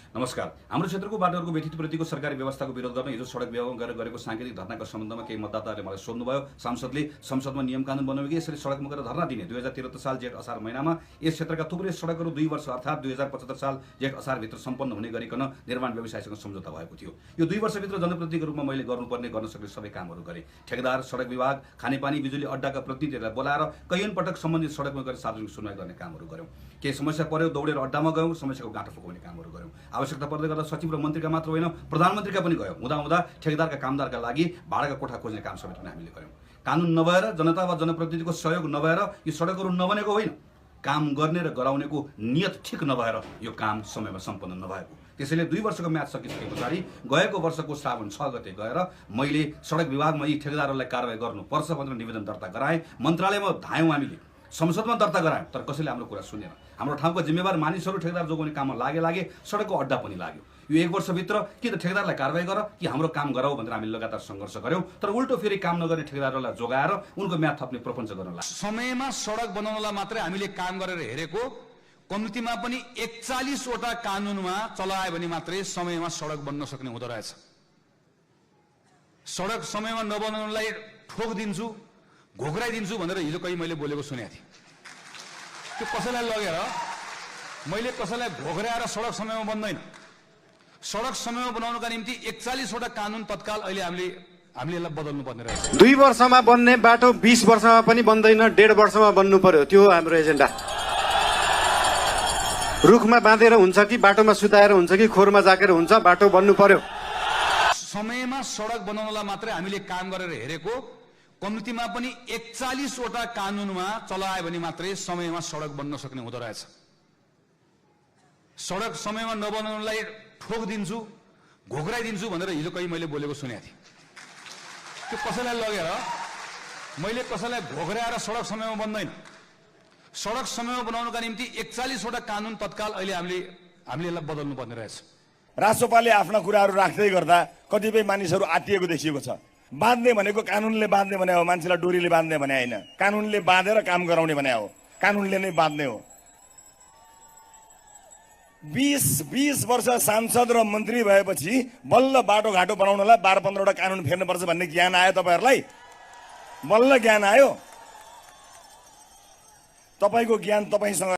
नमस्कार। हाम्रो क्षेत्रको बाटोहरूको व्यतिथिप्रतिको सरकारी व्यवस्थाको विरोध गर्न हिजो सडक विभागमा गरेको सांकेतिक धरनाको सम्बन्धमा केही मतदाताहरूले मलाई सोध्नुभयो। सांसदले संसदमा नियम कानुन बनाउने कि यसरी सडकमा गएर धरना दिने। 2073 साल जेठ असार महिनामा यस क्षेत्रका थुप्रै सडकहरू 2 वर्ष अर्थात् 2075 साल जेठ असारभित्र सम्पन्न हुने गरिकन निर्माण व्यवसायसँग सम्झौता भएको थियो। यो 2 वर्षभित्र जनप्रतिनिधिको रूपमा मैले गर्नुपर्ने गर्न सक्ने सबै कामहरू गरेँ। ठेकेदार, सडक विभाग, खानेपानी, बिजुली अड्डाका प्रतिनिधिहरूलाई बोलाएर कैयन पटक सम्बन्धित सडकमा गएर सार्वजनिक सुनवाई गर्ने कामहरू गऱ्यौँ। केही समस्या पर्यो दौडेर अड्डामा गयौँ, समस्याको गाँठो फुकाउने कामहरू गऱ्यौँ। आवश्यकता पर्दै गर्दा सचिव र मन्त्रीका मात्र होइन प्रधानमन्त्रीका पनि गयौँ। हुँदा ठेकेदारका कामदारका लागि भाडाका कोठा खोज्ने काम समेत पनि हामीले गऱ्यौँ। कानुन नभएर, जनता वा जनप्रतिनिधिको सहयोग नभएर यो सडकहरू नबनेको होइन, काम गर्ने र गराउनेको नियत ठिक नभएर यो काम समयमा सम्पन्न नभएको। त्यसैले 2 वर्षको म्याद सकिसके पछाडि गएको वर्षको श्रावण 6 गते गएर मैले सडक विभागमा यी ठेकेदारहरूलाई कारबाही गर्नुपर्छ भनेर निवेदन दर्ता गराएँ। मन्त्रालयमा धायौँ, हामीले संसदमा दर्ता गरायौँ, तर कसैले हाम्रो कुरा सुनेन। हाम्रो ठाउँका जिम्मेवार मानिसहरू ठेकेदार जोगाउने काममा लागे, सडकको अड्डा पनि लाग्यो। यो 1 वर्षभित्र कि त ठेकेदारलाई कारबाही गर कि हाम्रो काम गराऊ भनेर हामीले लगातार सङ्घर्ष गऱ्यौँ। तर उल्टो फेरि काम नगर्ने ठेकेदारहरूलाई जोगाएर उनको म्याद थप्ने प्रपञ्च गर्न लाग्यो। समयमा सडक बनाउनलाई मात्रै हामीले काम गरेर हेरेको, कम्तीमा पनि 41 वटा कानुनमा चलायो भने मात्रै समयमा सडक बन्न सक्ने हुँदो रहेछ। सडक समयमा नबनाउनलाई ठोक दिन्छु, घोक्राइदिन्छु भनेर हिजो कहीँ मैले बोलेको सुनेको थिएँ। त्यो कसैलाई लगेर मैले कसैलाई घोक्राएर सडक समयमा बन्दैन। सडक समयमा बनाउनका निम्ति 41 वटा कानुन तत्काल अहिले हामीले यसलाई बदल्नु पर्ने रहेछ। 2 वर्षमा बन्ने बाटो 20 वर्षमा पनि बन्दैन, 1.5 वर्षमा बन्नु पर्यो। त्यो हो हाम्रो एजेन्डा। रुखमा बाँधेर हुन्छ कि बाटोमा सुताएर हुन्छ कि खोरमा जाकेर हुन्छ, बाटो बन्नु पर्यो। समयमा सडक बनाउनलाई मात्रै हामीले काम गरेर हेरेको, कम्तीमा पनि 41 वटा कानुनमा चलायो भने मात्रै समयमा सडक बन्न सक्ने हुँदो रहेछ। सडक समयमा नबनाउनलाई ठोक दिन्छु, घोक्राइदिन्छु भनेर हिजो कहीँ मैले बोलेको सुनेको थिएँ। त्यो कसैलाई लगेर मैले कसैलाई घोक्राएर सडक समयमा बन्दैन। सडक समयमा बनाउनका निम्ति 41 वटा कानुन तत्काल अहिले हामीले यसलाई बदल्नु पर्ने रहेछ। राष्ट्रपालले आफ्ना कुराहरू राख्दै गर्दा कतिपय मानिसहरू आत्तिएको देखिएको छ। बाँध्ने भनेको कानुनले बाँध्ने भने हो, मान्छेलाई डोरीले बाँध्ने भने होइन। कानुनले बाँधेर काम गराउने भने हो, कानुनले नै बाँध्ने हो। 20 वर्ष सांसद र मन्त्री भएपछि बल्ल बाटोघाटो बनाउनलाई 12-15 वटा कानुन फेर्नुपर्छ भन्ने ज्ञान आयो तपाईहरूलाई? बल्ल ज्ञान आयो? तपाईँको ज्ञान तपाईँसँग